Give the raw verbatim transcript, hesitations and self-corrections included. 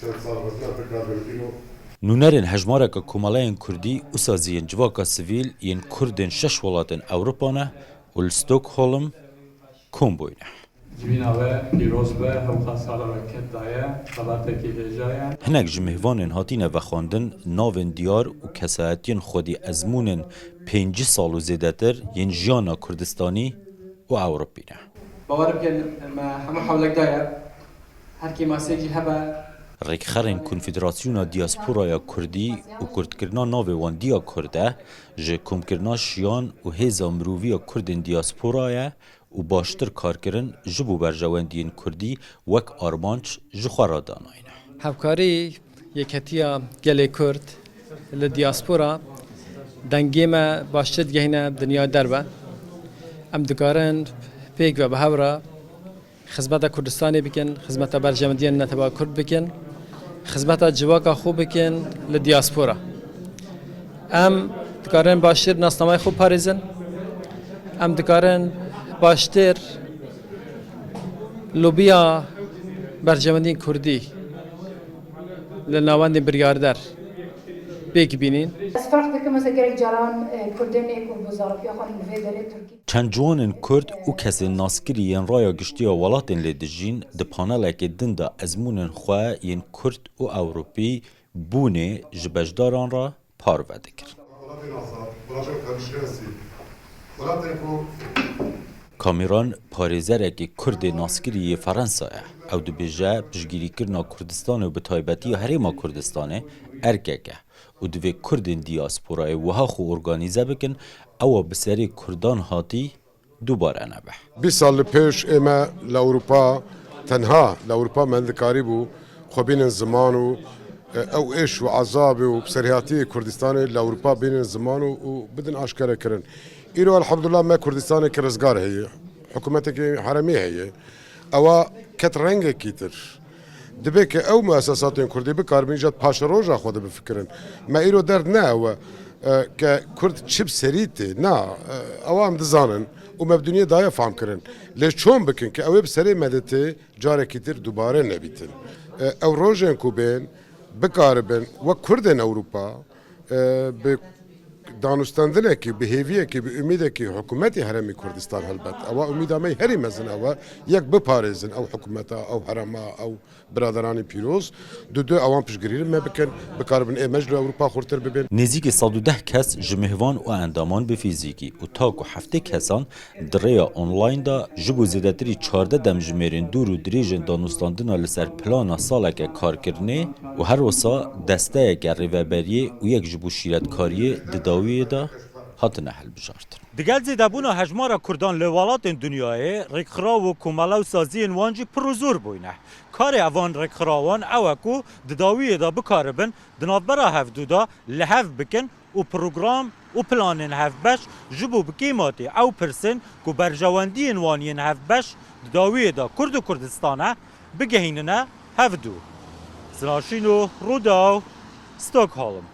Çend sal mesela tekrar belirteyim o. Nûnerên hejmareke komeleyên Kurdî û saziyên civaka sivîl yên Kurdên şeş welatên Ewropa ne û li Stockholm kom bûyne. Civîna we pîroz be, hewqa sala we ket daye, xebatekî hêja ye. Hinek ji mêvanên hatîne vexwendin navên diyar û kesayetiyên xwedî ezmûnên pêncî sal û zêdetir yên jiyana Kurdistanî û Ewropî ne. Bawer bikin, me hemû hewlek daye. Her kêmaseyek jî hebe. Rêkxerên Konfederasyona Diyasporaya Kurdî û kurdkirina navê wan Diya Kurd e, ji komkirina şiyan û hêza mirovî ya Kurdên diyaspora ye û baştir karkirin ji bo berjewendiyên Kurdî wek armanc ji xwe re danayne. Hevkarî Yeketiya Gelê Kurd li diyaspora dengê me baştir digehîne dinya derve. Em dikarin pêk ve bi hev re xizmeta Kurdistanê bikin, xizmeta berjewendiyên neteweka Kurd bikin, xizmeta civaka xwe bikin li diyaspora. Em dikarin baştir nasnameya xwe parêzin, em dikarin baştir lobiya berjewendiyên Kurdî li navendên biryarder pêk bînin. Ez ferq dikim, mesela gelek caran, e, Kurdên ê ku bi zarokiya xwe li vê derê Tirkî. Çend ciwanên Kurd û kesên naskirî yên raya giştî ya welatên lê dijîn di panelekê din de ezmûnên xwe yên Kurd û Ewropî bûnê ji beşdaran re parve dikirin. Kamîran parêzerekî Kurdê naskirî yê Ferensa ye. Ew dibêje piştgirîkirina Kurdistanê û bi taybetî Herêma Kurdistanê erkek e û divê Kurdên diyasporayê wiha xwe organîze bikin, ewa bi serê Kurdan hatî dubare nebe. Bîst sal li pêş ê me li Ewropa, tenha li Ewropa me dikarîbû xwe bînin ziman û, e, ew êş û ezabê û serhêhatiyê Kurdistanê li Ewropa bînin ziman û, û bidin aşkere kirin. Îro elhamdulillah me Kurdistanekî rizgar heye, hikûmetekî herêmî heye. Ewa ket rengekî tir. Dibe ke ew muesesatên Kurdî bikaribin îca paşeroja xwe de bifikirin. Me îro derd ne ew e, e, ke Kurd çi bi serî tê. Na, e, ewa em dizanin û me bi dinyê daye fam kirin. Lê çon bikin ke ew ê bi serê me de tê, carekî tir dubare nebîtin. E, ew rojên ku bên, bikaribin wek Kurdên Ewropa, e, bi danûstendinekî, bi hêviyekî, bi umîdekî hikûmetê Herêmê Kurdistan helbet. Ewa umîda me herî mezin ew e, yek biparêzin ew hikûmeta, ew herêma, ew biraderanê pîroz, du du ewan piştgirî me bikin, bikaribin ê me ji li Ewropa xurtir bibin. Nêzîkî sed û deh kes ji mêvan û endaman bi fîzîkî û ta ku heftê kesan di rêya online de ji bo zêdetirî çardeh demjimêrên dûr û dirêjên danûstandina li ser plana saleke karkirinê û her wisa desteyeke rêveberiyê û yek ji bo şîretkariyê di dawiyê de hatine hilbijartin. Digel zêdebûna hejmara Kurdan li welatên dinyayê, rêkxiraw û komele û saziyên wan jî pir û zor bûyne. Karê evan rêkxirawan ew e ku di dawiyê de bikaribin di navbera hevdû de li hev bikin û program û planên hevbeş ji bo bi kêmatî ew pirsên ku berjewendiyên wan yên hevbeş di dawiyê de Kurd û Kurdistan e, bigehînine hevdû. Sinaşîno Rûdaw, Stockholm.